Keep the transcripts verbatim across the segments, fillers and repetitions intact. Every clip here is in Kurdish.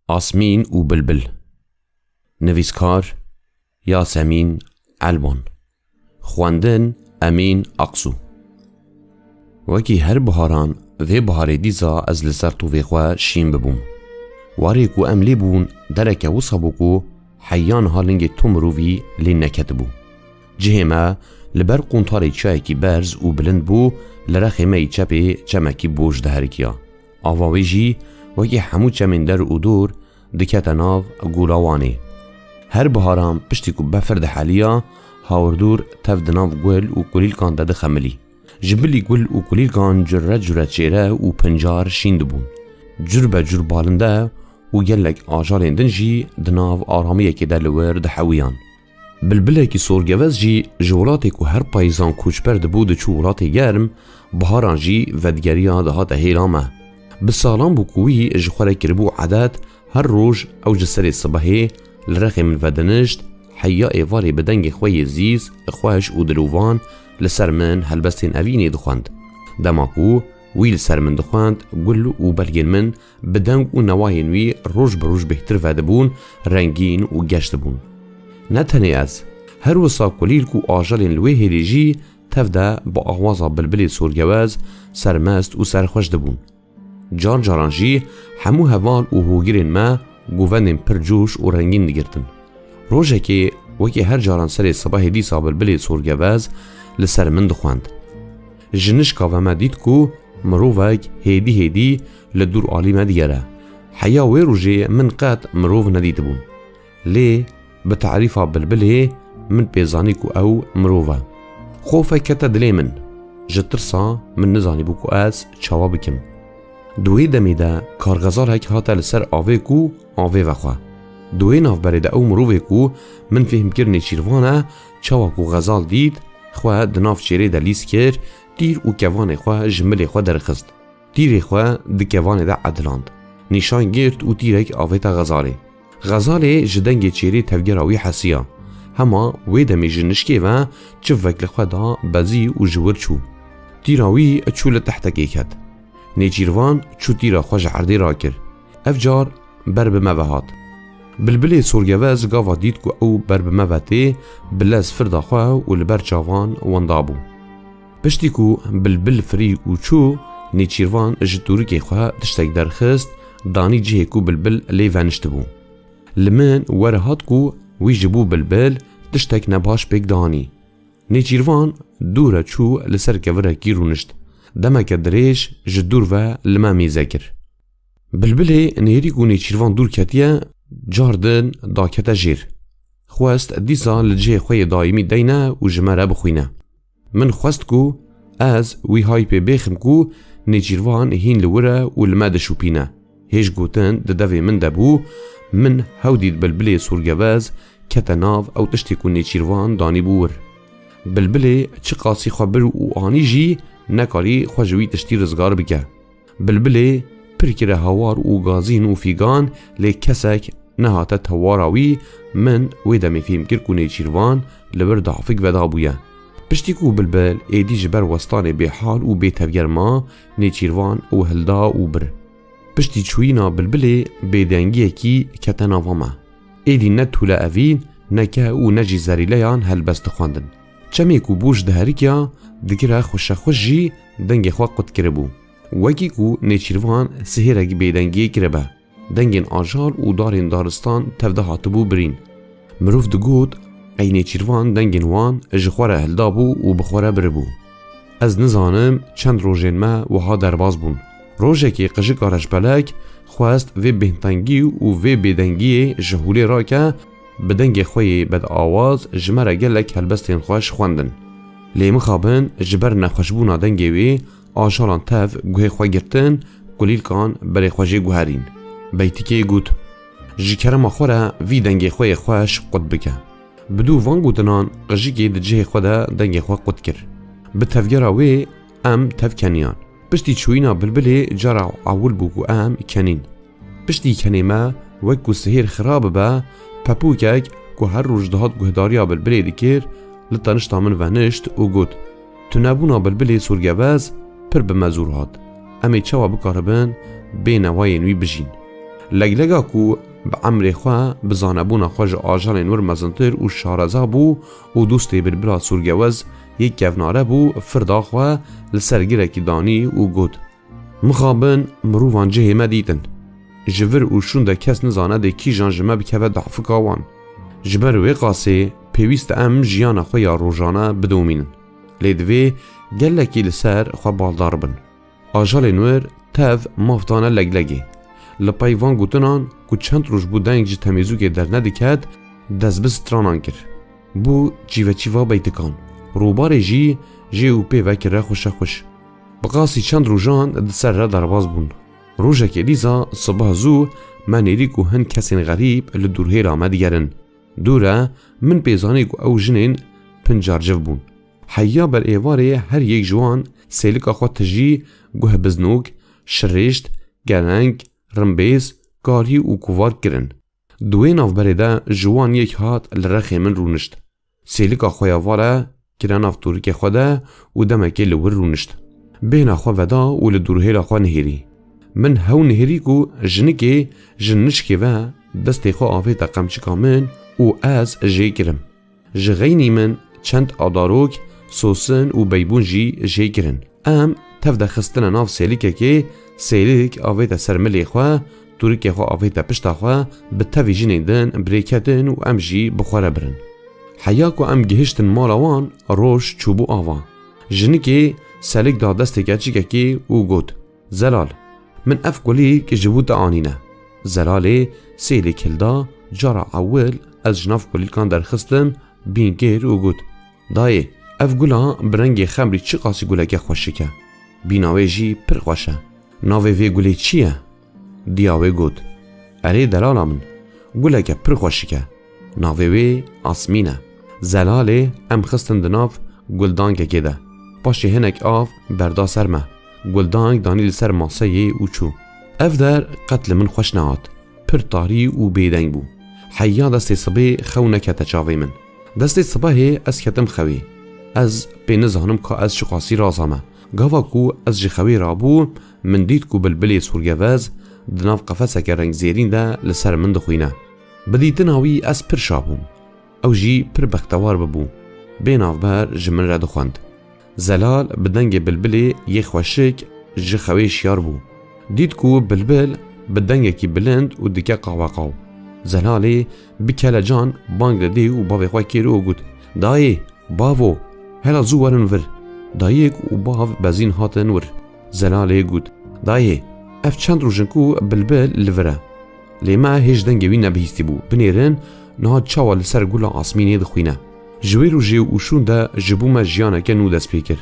Asmîn û Bilbil. Nivîskar: Yasemîn Elwan. Xwendin: Emîn Aksu. Wekî her biharan, vê biharê dîsa ez li ser tovê xwe şîn bibûm. Warê ku em lê bûn, dereke wisa bû ku heya niha lingê tu mirovî lê neketibû. Cihê me li ber quntarê çiyayekî berz û bilind bû, li rexê me yî çepê çemekî boş diherikiya. Ava wê jî wekî hemû çemên der û dor dikete nav gula Wanê. Her biharan piştî ku befir diheliya, hawirdûr tev di nav gul û kulîlkan de dixemilî. Ji bilî gul û kulîlkan cure cure çêre û pincar şîn dibûn. Cur be cur balinde û gelek ajalên din jî di nav aramiyekê de li wir dihewiyan. Bilbilekî sorgevez jî ji welatê ku her payîzan koçber dibû diçû welatê germ, biharan jî vedigeriya dihate hêla me. Bi salan bû ku wî ji xwe re kiribû edet, her roj ew ji serê sibehê li rexê min vedinişt, heya êvarê bi dengê xwe yê zîz, xweş û dilovan li ser min helbestên evînê dixwend. Dema ku wî li ser min dixwend, gul û belgên min bi deng û newayên wî roj bi roj bêhtir vedibûn, rengîn û geş dibûn. Ne tenê ez, her wisa kulîlk û ajalên li wê hêlê jî tev de bi awaza bilbilê sorgewez sermest û serxweş dibûn. Car caran jî hemû heval û hogirên me govendên pir coş û rengîn digirtin. Rojekê wekî her caran serê sibehê dîsa bilbilê sorgevez li ser min dixwend. Ji nişka ve me dît ku mirovek hêdî hêdî li dûr alî me digere. Heya wê rojê min qet mirov nedîtibûn. Lê bi tarîfa bilbilê min pê zanî ku ew mirov e. Xof kete dilê min. Ji tirsa min nizanîbû ku ez çawa bikim. Di wê demê de karxezalek hate li ser avê ku avê vexwe. Di wê navberê de ew mirovê ku min fêhm kir nêçîrvan e, çawa ku xezal dît, xwe di nav çêrê de lîs kir, tîr û kevanê xwe ji milê xwe derxist. Tîrê xwe di kevanê de ediland. Nîşan girt û tîrek avête xezalê. Xezalê ji dengê çêrê tevgera wî hesiya. Hema wê demê ji nişkê ve çivek li xwe da bezî û ji wir çû. Tîra wî çû li tehtekê ket. Nêçîrvan çû tîra xwe ji erdê rakir. Ev car ber bi me ve hat. Bilbilê sorgevez gava dît ku ew ber bi me ve tê, bi lez fir da xwe û li ber çavan wenda bû. Piştî ku bilbil firî û çû, nêçîrvan ji tûrikê xwe tiştek derxist, danî cihê ku bilbil lê veniştibû. Li min were hat ku wî ji bo bilbil tiştek nebaş pêk danî. Nêçîrvan dûre çû, li ser kevirekî rûnişt. Demeke dirêj ji dûr ve li me mêze kir. Bilbilê nêrî ku nêçîrvan dûr ketiye, car din dakete jêr. Xwest dîsa li cihê xwe yê daîmî deyne û ji me re bixwîne. Min xwest ku ez wî hay pê bêxim ku nêçîrvan hîn li wir e û li me dişopîne. Hêj gotin di devê min de bû, min hew dît bilbilê sorgevez kete nav ew tiştê ku nêçîrvan danîbû wir. Bilbilê çiqasî xwe bir û anî jî nekarî xwe ji wî tiştî rizgar bike. Bilbilê pir kire hawar û gazîn û fîgan, lê kesek nehate tewara wî. Min wê demê fêm kir ku nêçîrvan li wir dafik vedabûye. Piştî ku bilbil êdî ji ber westanê bêhal û bêtevger ma, nêçîrvan û hilda û bir. Piştî çûyîna bilbilê bêdengiyekî kete nava me. Êdî ne tûle evîn, ne keh û ne jî zerîleyan helbest dixwendin. Çemê ku boş diherikiya, dikire xweşexweş jî dengê xwe qut kiribû. Wekî ku nêçîrvan sihêrek bêdengiyê kiribe. Dengên ajal û darên daristan tevde hatibû birîn. Mirov digot, qey nêçîrvan dengên wan ji xwe re hildabû û bi xwe re biribû. Ez nizanim çend rojên me wiha derbas bûn. Rojekê qijika reşbelek xwest vê bêhntengî û vê bêdengiyê ji holê rake, bi dengê xwe yê bedawaz ji me re gelek helbestên xweş xwendin. Lê mixabin ji ber nexweşbûna dengê wê, ajalan tev guhê xwe girtin, kulîlkan berê xwe jê guherîn. Beytikê got, ji kerema xwe re vî dengê xwe yê xweş qut bike. Bi dû van gotinan qijikê di cihê xwe de dengê xwe qut kir. Bi tevgera wê em tev keniyan. Piştî çûyîna bilbilê cara ewil bû ku em kenîn. Piştî kenê me, wek ku sihêr xira bibe, pepûkek ku her roj dihat guhdariya bilbilê dikir, li tenişta min venişt û got, "Tunebûna bilbilê sorgevez pir bi me zor hat. Em ê çawa bikaribin bê newayên wî bijîn?" Leglega ku bi emrê xwe, bi zanebûna xwe ji ajalên wir mezintir û şareza bû û dostê bilbila sûrgewez yê kevnare bû, firda xwe li ser girekî danî û got: Mixabin mirovan cihê me dîtin. Ji vir û şûn de kes nizane dê kîjan ji me bikeve dahfika wan. Ji ber wê qasê pêwîst e em jiyana xwe ya rojane bidomînin. Lê divê gelekî li ser xwe baldar bin. Ajalên wir tev maf dane leglegê. Li pey van gotinan ku çend roj bû deng ji temêzûkê dernediket, dest bi stranan kir. Bû çîveçîva beytikan. Rûbarê jî jê û pê vekire xweşe xweş. Bi qasî çend rojan di ser re derbas bûn. Rojekê dîsa sibeh zû me nêrî ku hin kesên xerîb li dûrhêla me digerin. Dûr e, min pê zanî ku ew jinên pincarciv bûn. Heya ber êvarê her yek ji wan sêlika xwe tijî guh biznok, şirêşt, geleng, rimbêz, karî û kovart kirin. Di wê navberê de ji wan yek hat li rexê min rûnişt. Sêlika xwe ya vale kire nav tûrikê xwe de û demekê li wir rûnişt. Bêhna xwe veda û li dûrhêla xwe nihêrî. Min hew nihêrî ku jinikê ji nişkê ve destê xwe avête qemçika min û ez jê kirim. Ji xeynî min çend adarok, sosin û beybûn jî jê kirin. Em tev de xistine nav sêlikekê, sêlik avête ser milê xwe, tûrikê xwe avête pişta xwe, bi tevî jinên din bi rê ketin û em jî bi xwe re birin. Heya ku em gihiştin mala wan, roj çûbû ava. Jinikê selik da destê keçikekê û got: "Zelal, min ev kulîlk ji bo te anîne." Zelalê sêlîk hilda, cara ewil ez ji nav kulîlkan derxistim, bîn kir û got: "Dayê, ev gula bi rengê xemrî çiqasî guleke xweşik e. Bîna wê jî pir xweş e. Navê vê gulê çi ye?" Diya wê got: "Erê delala min, guleke pir xweşik e. Navê wê Asmîn e." Zelalê em xistin di nav guldankekê de. Paşê hinek av berda ser me. Guldank danî li ser maseyê û çû. Ev der qet li min xweş nehat. Pir tarî û bêdeng bû. Heya destê sibê xew nekete çavê min. Destê sibehê ez ketim xewê. Ez pê nizanim ka ez çiqasî raza me. Gava ku ez ji xewê rabûm, min dît ku bilbilê sorgevez di nav qefeseke rengzêrîn de li ser min dixwîne. Bi dîtina wî ez pir şa bûm. Ew jî pir bextewar bibû. Bê navber ji min re dixwend. Zelal bi dengê bilbilê yê xweşik ji xewê şiyar bû. Dît ku bilbil bi dengekî bilind û dike qaweqaw. Zelalê bi kelecan bang li dê û bavê xwe kir û got: "Dayê, bavo, hela zû werin vir." Dayik û bav bezîn hatin wir. Zelalê got: "Dayê, ev çend roj in ku bilbil li vir e. Lê me hêj dengê wî nebihîstî bû. Binêrin, niha çawa li ser gula asmînê dixwîne. Ji wê rojê û şûn de ji bo me jiyaneke nû dest pê kir."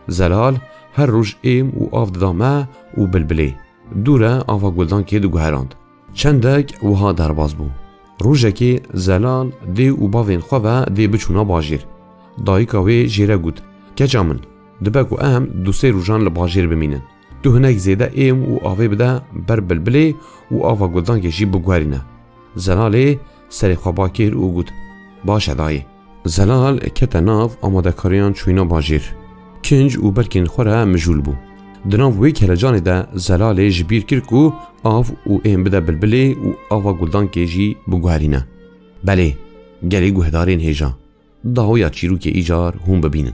Zelal her roj êm û av dida me û bilbilê. Dûre ava guldankê diguherand. Çendek wiha derbas bû. Rojekê Zelal dê û bavên xwe ve dê biçûna bajêr. Dayika wê jê re got: "Keça min, dibe ku em du sê rojan li bajêr bimînin. Tu hinek zêde êm û avê bide ber bilbilê û ava guldankê jî biguherîne." Zelalê serê xwe ba kir û got: "Baş e dayê." Zelal kete nav amadekariyan çûyîna bajêr. Kinc û berkên xwe re mijûl bû. Di nav wê kelecanê de Zelalê ji bîr kir ku av û êm bide bilbilê û ava guldankê jî biguherîne. Belê, gelî guhdarên hêja. Dawiya çîrokê îcar hûn bibînin.